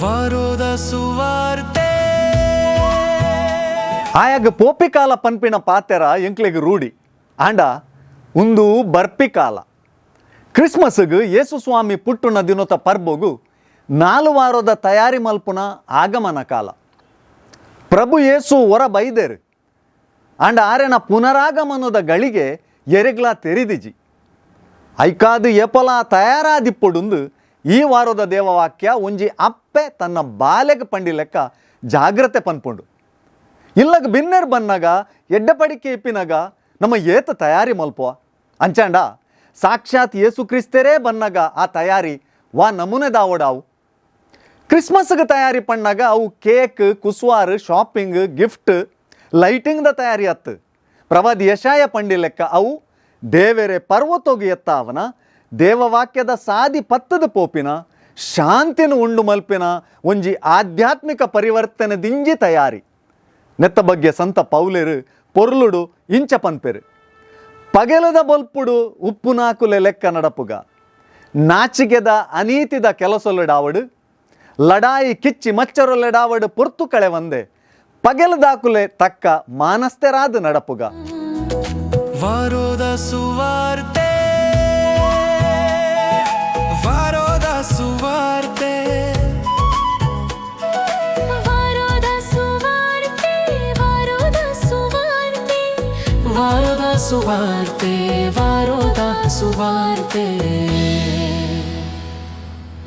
ವಾರೋದ ಸುವಾರ್ತೆ. ಆಯಾಗ ಪೋಪಿಕಾಲ ಪನ್ಪಿನ ಪಾತೆರ ಎಂಕ್ಲೆಗ್ ರೂಢಿ. ಆಂಡ ಉಂದು ಬರ್ಪಿ ಕಾಲ. ಕ್ರಿಸ್ಮಸ್ಗ್, ಯೇಸು ಸ್ವಾಮಿ ಪುಟ್ಟುನ ದಿನೊತ ಪರ್ಬೊಗು 4 ವಾರದ ತಯಾರಿ ಮಲ್ಪುನ ಆಗಮನ ಕಾಲ. ಪ್ರಭು ಯೇಸು ಹೊರ ಬೈದೆರು. ಆಂಡ ಆರೆನ ಪುನರಾಗಮನದ ಗಳಿಗೆ ಎರೆಗ್ಲಾ ತೆರಿದಿಜಿ. ಐಕಾದು ಏಪಲ ತಯಾರಾದಿಪ್ಪೊಡುಂದು ಈ ವಾರದ ದೇವವಾಕ್ಯ ಒಂಜಿ ಅಪ್ಪೆ ತನ್ನ ಬಾಲೆಗೆ ಪಂಡಿ ಲೆಕ್ಕ ಜಾಗ್ರತೆ ಪನ್ಪುಂಡು. ಇಲ್ಲಗ ಬಿನ್ನೆರ್ ಬನ್ನಗ, ಎಡ್ಡೆ ಪಡಿಕೆ ಇಪ್ಪಿನಗ ನಮ್ಮ ಏತ ತಯಾರಿ ಮಲ್ಪುವ? ಅಂಚಾಂಡ ಸಾಕ್ಷಾತ್ ಯೇಸು ಕ್ರಿಸ್ತರೇ ಬನ್ನಗ ಆ ತಯಾರಿ ವಾ ನಮೂನೆ ದಾವಡಾವು? ಕ್ರಿಸ್ಮಸ್ಗೆ ತಯಾರಿ ಪಣ್ಣಾಗ ಅವು ಕೇಕ್, ಕುಸ್ವಾರ್, ಶಾಪಿಂಗ್, ಗಿಫ್ಟ್, ಲೈಟಿಂಗ್ದ ತಯಾರಿ ಅತ್ತು. ಪ್ರವಾದಿ ಯಶಾಯ ಪಂಡಿ ಲೆಕ್ಕ ಅವು ದೇವೆರೆ ಪರ್ವತೋಗು ಎತ್ತಾವನ, ದೇವವಾಕ್ಯದ ಸಾದಿ ಪತ್ತದ ಪೋಪಿನ, ಶಾಂತಿನ ಉಂಡು ಮಲ್ಪಿನ ಒಂಜಿ ಆಧ್ಯಾತ್ಮಿಕ ಪರಿವರ್ತನೆ ದಿಂಜಿ ತಯಾರಿ. ನೆತ್ತ ಬಗ್ಗೆ ಸಂತ ಪೌಲೇರು ಪೊರ್ಲುಡು ಇಂಚ ಪನ್ಪೆರು: ಪಗೆಲದ ಬೊಲ್ಪುಡು ಉಪ್ಪುನಾಕುಲೆ ಲೆಕ್ಕ ನಡಪುಗ. ನಾಚಿಕೆದ ಅನೀತಿದ ಕೆಲಸೊಲೆಡಾವಡು, ಲಡಾಯಿ ಕಿಚ್ಚಿ ಮಚ್ಚರೊಲೆಡಾವಡು ಪೊರ್ತು ಕಳೆ వంದೆ ಪಗೆಲದಾಕುಲೆ ತಕ್ಕ ಮಾನಸ್ಥರಾದ ನಡಪುಗ. ವಾರೋದ ಸುವಾರ್ತೆ, ವಾರೋದ ಸುವಾರ್ತೆ. ವಾರೋದ ಸುವಾರ್ತೆ, ವಾರೋದ ಸುವಾರ್ತೆ. ವಾರೋದ ಸುವಾರ್ತೆ, ವಾರೋದ ಸುವಾರ್ತೆ.